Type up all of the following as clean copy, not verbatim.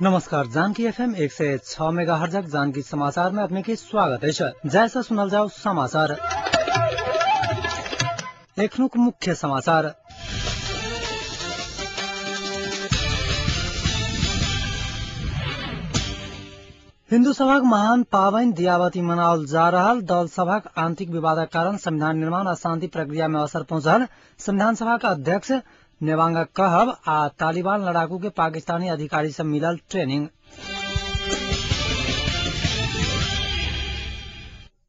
नमस्कार, Janaki FM 106 megahertz Janaki समाचार में अपने के स्वागत है। जैसा सुनल जाओ समाचार। एखनुक मुख्य समाचार। हिन्दू सभाक महान पावनि दियाबाती मनाओल जा रहल दल सभाक आंतरिक विवादक कारण संविधान निर्माण आ शांति प्रक्रिया में असर पहुंचल संविधान सभाक अध्यक्ष नेवांगक कहब आ तालिबान लड़ाकू के पाकिस्तानी अधिकारी से मिलल ट्रेनिंग।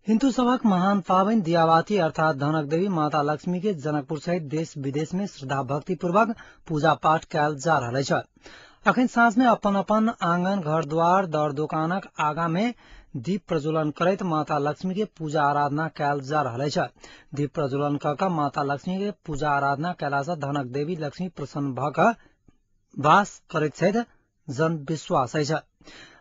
हिन्दू सभाक महान पावनि दियाबाती अर्थात धनक देवी माता लक्ष्मी के जनकपुर सहित देश विदेश में श्रद्धा भक्ति पूर्वक पूजा पाठ कयल जा रहल अछि। अखन साँझ में अपन अपन आंगन घर द्वार दर दोकानक आगा में दीप प्रज्वलन करैत माता लक्ष्मी के पूजा आराधना कयल जा रहल अछि। दीप प्रज्वलन क क माता लक्ष्मी के पूजा आराधना कयला से धनक देवी लक्ष्मी प्रसन्न भ क वास करैत छथि, जन विश्वास अछि।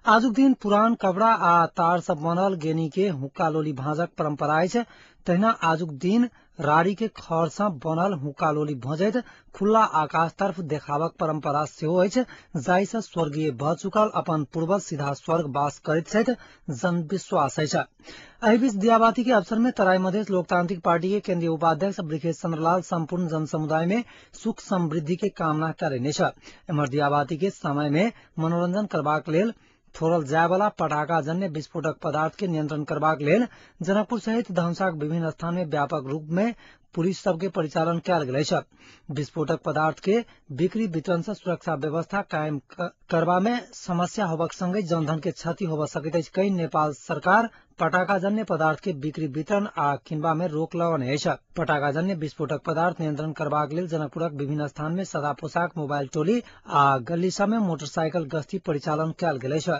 आजुक दिन पुरान कपड़ा आ तार से बनल गेनी के हुक्का लोली भाँजक परंपरा अछि। तहिना आजुक दिन राड़ी के खर से बनल हुक्का लोली भजैत खुला आकाश तरफ देखावक परंपरा सेहो अछि, जाहि से स्वर्गीय भ चुकल अपन पूर्वज सीधा स्वर्ग वास करैत छथि, जन विश्वास अछि। एहि बीच दियाबाती के अवसर में तराई मधेश लोकतांत्रिक पार्टी के केंद्रीय उपाध्यक्ष ब्रिखेश चंद्रलाल संपूर्ण जन समुदाय में सुख समृद्धि के कामना करेने छ। एम्हर दियाबाती के समय में मनोरंजन करबाक लेल फोड़ल जाय वाला पटाखा जन्य विस्फोटक पदार्थ के नियंत्रण करबाक लेल जनकपुर सहित धनुषाक विभिन्न स्थान में व्यापक रूप में पुलिस सबके परिचालन कयल गेल अछि। विस्फोटक पदार्थ के बिक्री वितरण से सुरक्षा व्यवस्था कायम करबा में समस्या होबक संगे जनधन के क्षति होब सकैत अछि। कई नेपाल सरकार पटाखा जन्य पदार्थ के बिक्री वितरण आ किनबा में रोक लगौने अछि। पटाखा जन्य विस्फोटक पदार्थ नियंत्रण करबाक लेल जनकपुरक विभिन्न स्थान में सदा पोशाक, मोबाइल टोली आ गली सब में मोटरसाइकिल गश्ती परिचालन कयल गेल अछि।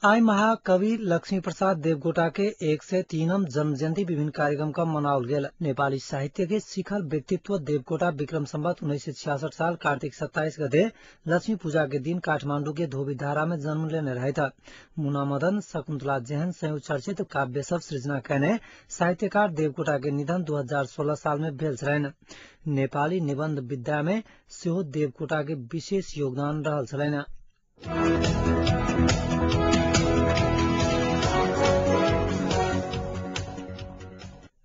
आइ महाकवि लक्ष्मी प्रसाद देवकोटा के 103 जन्म जयंती विभिन्न कार्यक्रम का मनाओल गेल। नेपाली साहित्य के शिखर व्यक्तित्व देवकोटा विक्रम संवत 1966 साल कार्तिक 27 गते लक्ष्मी पूजा के दिन काठमांडू के धोबीधारा में जन्म लेने रहे था। मुना मदन, शकुंतला जेहन संयुक्त चर्चित काव्य सब सृजना कयने साहित्यकार देवकोटा के निधन 2016 साल में भेल छलनि। नेपाली निबंध विद्या में सेहो देवकोटा के विशेष योगदान रहल छलनि।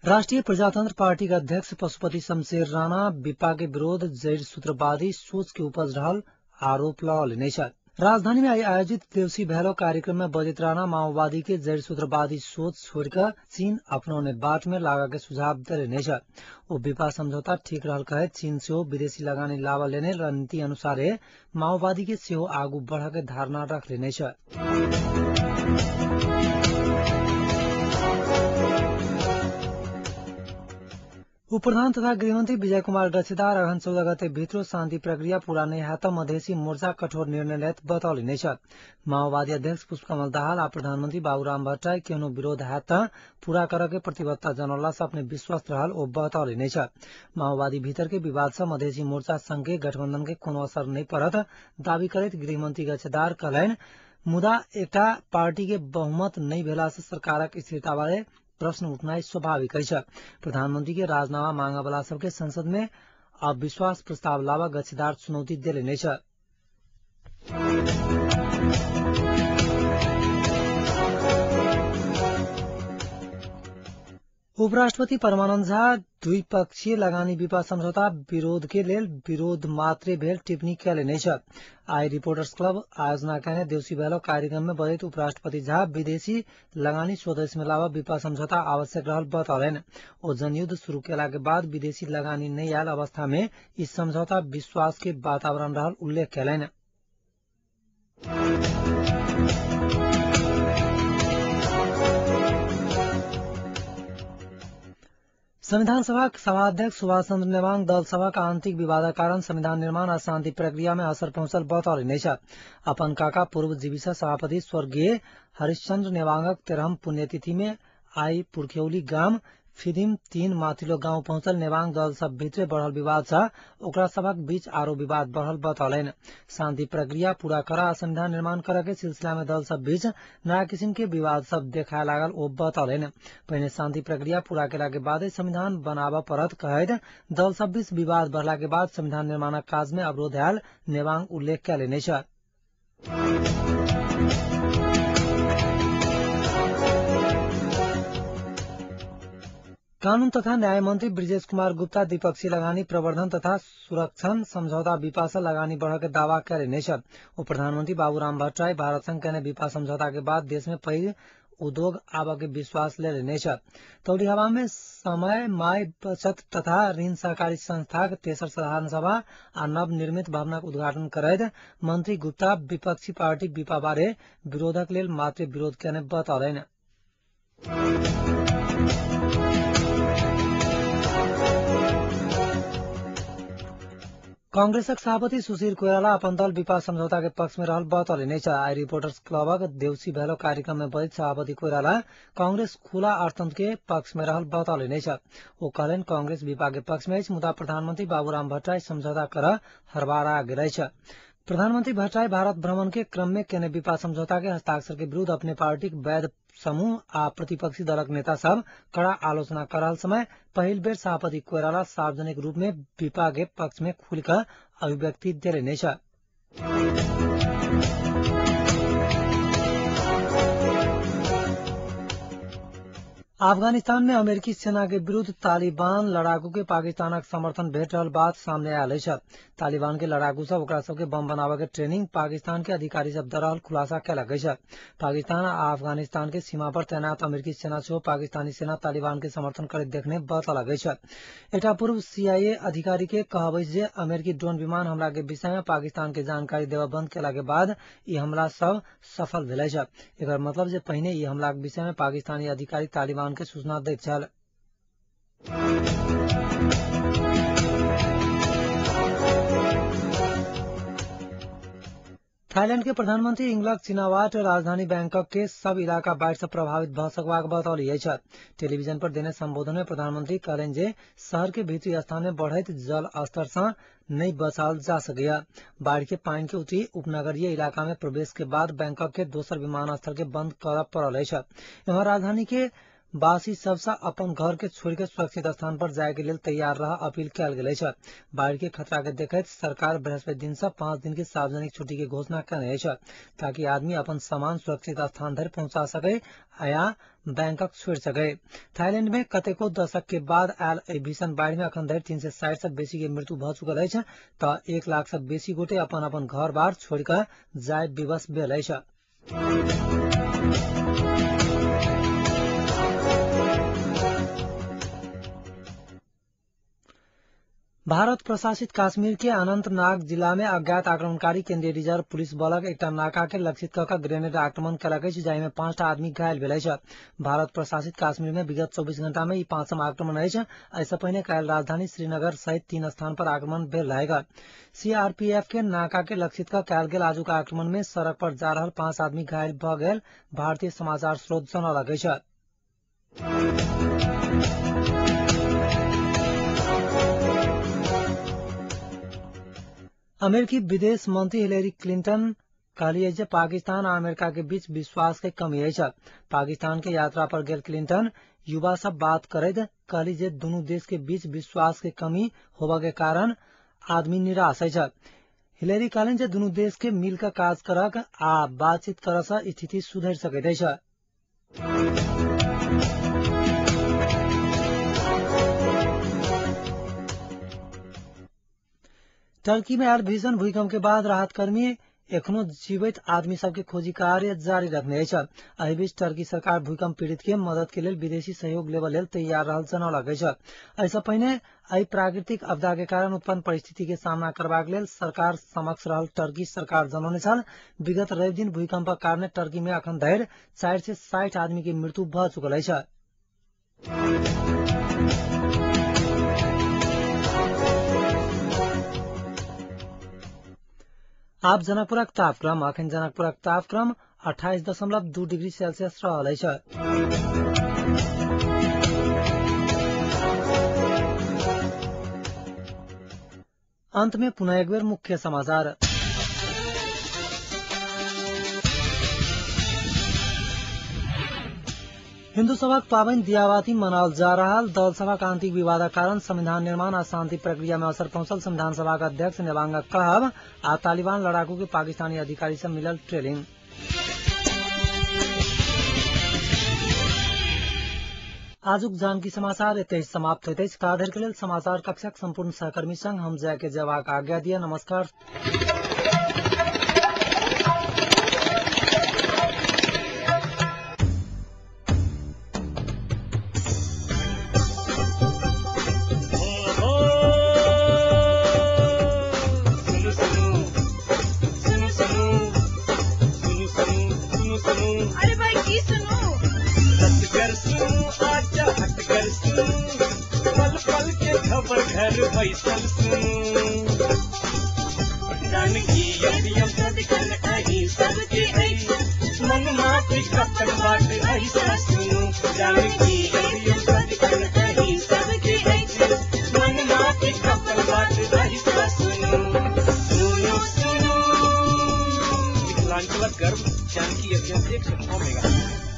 राष्ट्रीय प्रजातंत्र पार्टी के अध्यक्ष पशुपति शमशेर राणा विपा के विरोध जैर सूत्रवादी सोच के उपज रहल आरोप लगौलनि अछि। राजधानी में आई आयोजित देवसी भैरव कार्यक्रम में बजैत राणा माओवादी के जैर सूत्रवादी सोच छोड़कर चीन अपनौने बाट में लागा के सुझाव देने अछि। ओ विपा समझौता ठीक रहल कहैत चीन सेहो विदेशी लगानी लावा लेने रणनीति अनुसारे माओवादी के सेहो आगू बढ़ के धारणा रख लेने अछि। उपप्रधान तथा गृहमंत्री विजय कुमार गच्छेदार अघन 14 गते भित्र शान्ति प्रक्रिया पूरा नहीं है त मधेसी मोर्चा कठोर निर्णय लेत बतौलनि अछि। माओवादी अध्यक्ष पुष्पकमल दाहाल आ प्रधानमंत्री बाबूराम भट्टराई केहनो विरोध है त पूरा करऽ के प्रतिबद्धता जनौला से अपने विश्वस्त रहल ओ बतौलनि अछि। माओवादी भीतर के विवाद से मधेसी मोर्चा संघ के गठबंधन के कोनो असर नहीं पड़त दावी करैत गृहमंत्री गच्छेदार कहलनि, मुदा एकटा पार्टी के बहुमत नहीं भेला से सरकारक स्थिरता बारे प्रश्न उठनाइ स्वाभाविक अछि। प्रधानमंत्री के राजीनामा मांगे वाला सबके संसद में अविश्वास प्रस्ताव लावा गच्छेदार चुनौती देलनि अछि। उपराष्ट्रपति परमानंद झा द्विपक्षीय लगानी विपा समझौता विरोध के लेल विरोध मात्रे भेल टिप्पणी कयलनि अछि। आई रिपोर्टर्स क्लब आयोजना कयने देवसी भैलो कार्यक्रम में बजैत उपराष्ट्रपति झा विदेशी लगानी स्वदेश में लावा विपा समझौता आवश्यक रहल बतौलनि। ओ जनयुद्ध शुरू केला के बाद विदेशी लगानी नहीं आयल अवस्था में ई समझौता विश्वास के वातावरण रहल उल्लेख कयलनि। संविधान सभा सभाध्यक्ष सुभाष चंद्र नेवांग दल सभाक आंतरिक विवादक कारण संविधान निर्माण आ शांति प्रक्रिया में असर पहुंचल बतौलनि अछि। अपन काका पूर्व जीविसा सभापति स्वर्गीय हरिश्चंद्र नेवांगक 13म पुण्यतिथि में आई पुरखौली गाम फिदिम 3 माथिल्लो गांव पहुंचल नेवांग दल सब भीतरे बढ़ल विवाद से ओकरा सभक बीच आरो विवाद बढ़ल बतौलनि। शांति प्रक्रिया पूरा कर आ संविधान निर्माण करे के सिलसिला में दल सब बीच नया किसिम के विवाद सब देखाए लागल ओ बतौलनि। पहिने शांति प्रक्रिया पूरा केला के बाद संविधान बनाबऽ पड़त कहैत दल सब बीच विवाद बढ़ला के बाद संविधान निर्माणक काज में अवरोध आयल नेवांग उल्लेख कयलनि अछि। कानून तथा न्याय मंत्री ब्रिजेश कुमार गुप्ता द्विपक्षीय लगानी प्रवर्धन तथा सुरक्षण समझौता विपा से लगानी बढ़ के दावा कयलनि अछि। ओ प्रधानमंत्री बाबूराम भट्टराई भारत संग कयने विपा समझौता के बाद देश में पैघ उद्योग आबऽ के विश्वास लेलनि अछि। तौलिहवा में समय my बचत तथा ऋण सहकारी संस्थाक तेसर साधारण सभा आ नव निर्मित भवनक उद्घाटन करैत मंत्री गुप्ता विपक्षी पार्टी विपा बारे विरोधक लेल मात्र विरोध कयने बतौलनि। कांग्रेसक सभापति सुशील कोइराला अपन दल विपा समझौता के पक्ष में रहल बतौलनि अछि। आई रिपोर्टर्स क्लबक देउसी भैलो कार्यक्रम में बजैत सभापति कोइराला कांग्रेस खुला अर्थतंत्र के पक्ष में रहल बतौलनि अछि। ओ कहलनि कांग्रेस विपा के पक्ष में अछि, मुदा प्रधानमंत्री बाबूराम भट्टराई समझौता कर हड़बड़ा गेल अछि। प्रधानमंत्री भट्टराई भारत भ्रमण के क्रम में केने विपा समझौता के हस्ताक्षर के विरुद्ध अपने पार्टी के वैध समूह आ प्रतिपक्षी दलक नेता सब कड़ा आलोचना कर रहल समय पहिल बेर सभापति कोइराला सार्वजनिक रूप में विपा के पक्ष में खुलकर अभिव्यक्ति देलनि अछि। अफगानिस्तान में अमेरिकी सेना के विरुद्ध तालिबान लड़ाकू के पाकिस्तानक समर्थन भेट रहल बात सामने आयल अछि। तालिबान के लड़ाकू सब ओकरा सबके बम बनाबय के ट्रेनिंग पाकिस्तान के अधिकारी सब द रहल खुलासा कयलक अछि। पाकिस्तान आ अफगानिस्तान के सीमा पर तैनात अमेरिकी सेना सेहो पाकिस्तानी सेना तालिबान के समर्थन करैत देखने बतौलक अछि। एकटा पूर्व सीआईए अधिकारी के कहब अछि जे अमेरिकी ड्रोन विमान हमला के विषय में पाकिस्तान के जानकारी देबऽ बंद केला के बाद ई हमला सब सफल भेल अछि। एकर मतलब जे पहिने ई हमला के विषय में पाकिस्तानी अधिकारी तालिबान के सूचना दैत छल। थाईलैंड के प्रधानमंत्री इंगलक चिनावाट राजधानी बैंकॉक के सब इलाका बाढ़ि से प्रभावित भऽ सकबाक बतौली अछि। टेलीविजन पर देने संबोधन में प्रधानमंत्री कहलनि जे शहर के भीतरी स्थान में बढ़ैत जल स्तर से नहीं बचाओल जा सकैया। बाढ़ के पानि के उत्तरी उपनगरीय इलाका में प्रवेश के बाद बैंकॉक के दोसर विमानस्थल के बंद करऽ पड़ल अछि। एम्हर राजधानी के वासी सबसँ अपन घर के छोड़ के सुरक्षित स्थान पर जाय के लेल तैयार रह अपील कयल गेल अछि। बाढ़ के खतरा के देखैत सरकार बृहस्पति दिन से 5 दिन के सार्वजनिक छुट्टी के घोषणा कयने अछि, ताकि आदमी अपन सामान सुरक्षित स्थान धरि पहुंचा सके या बैंकॉक छोड़ सके। थाईलैंड में कतेको दशक के बाद आयल एहि भीषण बाढ़ि में अखन धरि 360 से बेसी के मृत्यु भऽ चुकल अछि तऽ 1 लाख से बेसी गोटे अपन अपन घर बार छोड़ कऽ जाय विवश भेल अछि। भारत प्रशासित काश्मीर के अनंतनाग जिला में अज्ञात आक्रमणकारी केंद्रीय रिजर्व पुलिस बलक एकटा नाका के लक्षित कऽ ग्रेनेड आक्रमण कयलक अछि, जाहि में 5टा आदमी घायल भेल अछि। भारत प्रशासित काश्मीर में विगत 24 घंटा में ई 5म आक्रमण अछि। एहिसँ पहिने काल्हि राजधानी श्रीनगर सहित 3 स्थान पर आक्रमण भेल रहैक। सीआरपीएफ के नाका के लक्षित कऽ कयल गेल आजुक आक्रमण में सड़क पर जा रहल 5 आदमी घायल भऽ गेल भारतीय समाचार स्रोत जनौलक अछि। अमेरिकी विदेश मंत्री हिलेरी क्लिंटन कहली जे पाकिस्तान आ अमेरिका के बीच विश्वास के कमी अछि। पाकिस्तान के यात्रा पर गेल क्लिंटन युवा सब बात करैत कहली जे दुनू देश के बीच विश्वास के कमी होबऽ के कारण आदमी निराश अछि। हिलेरी कहलनि जे दुनू देश के मिलकर काज करक आ बातचीत करऽ सँ स्थिति सुधरि सकैत अछि। टर्की में आयल भीषण भूकंप के बाद राहतकर्मी एखनो जीवित आदमी सबके खोजी कार्य जारी रखने अछि। एहि बीच टर्की सरकार भूकंप पीड़ित के मदद के लेल विदेशी सहयोग लेबऽ लेल तैयार रहल जनौलक अछि। एहिसँ पहिने एहि प्राकृतिक आपदा के कारण उत्पन्न परिस्थिति के सामना करबाक लेल सरकार समक्ष रहल टर्की सरकार जनौने छल। विगत रवि दिन भूकंपक कारणे टर्की में अखन धरि 460 आदमी के मृत्यु भऽ चुकल अछि। आब जनकपुरक तापक्रम। अखन जनकपुरक तापक्रम 28.2 डिग्री सेल्सियस रहल अछि। अंत में पुनः एक बेर मुख्य समाचार। हिन्दू सभाक पाबनि दियाबाती मनाओल जा रहल। दल सभाक आंतरिक विवादक कारण संविधान निर्माण आ शांति प्रक्रिया में असर पहुंचल संविधान सभाक अध्यक्ष नेवांगक कहब आ तालिबान लड़ाकू के पाकिस्तानी अधिकारी से मिलल ट्रेनिंग। आजुक जानकी समाचार एतहि समाप्त होइत अछि। ताधरि के लेल समाचार कक्षक संपूर्ण सहकर्मी संग हम जय के जवाक आज्ञा दिया। नमस्कार। अरे भाई की सुनू, पल पल के खबर घर बैसल सुनू, जानकी एफएम सदिखन अहीं सबके अछि, मन माटी कपन बाट ऐसा सुनू, जानकी एफएम सदिखन अहीं सबके अछि, मन माटी कपन बाट ऐसा सुनू, सुनू सुनू मिथिलांचलक गर्व जानकी एफएम 106 मेगाहर्ट्ज।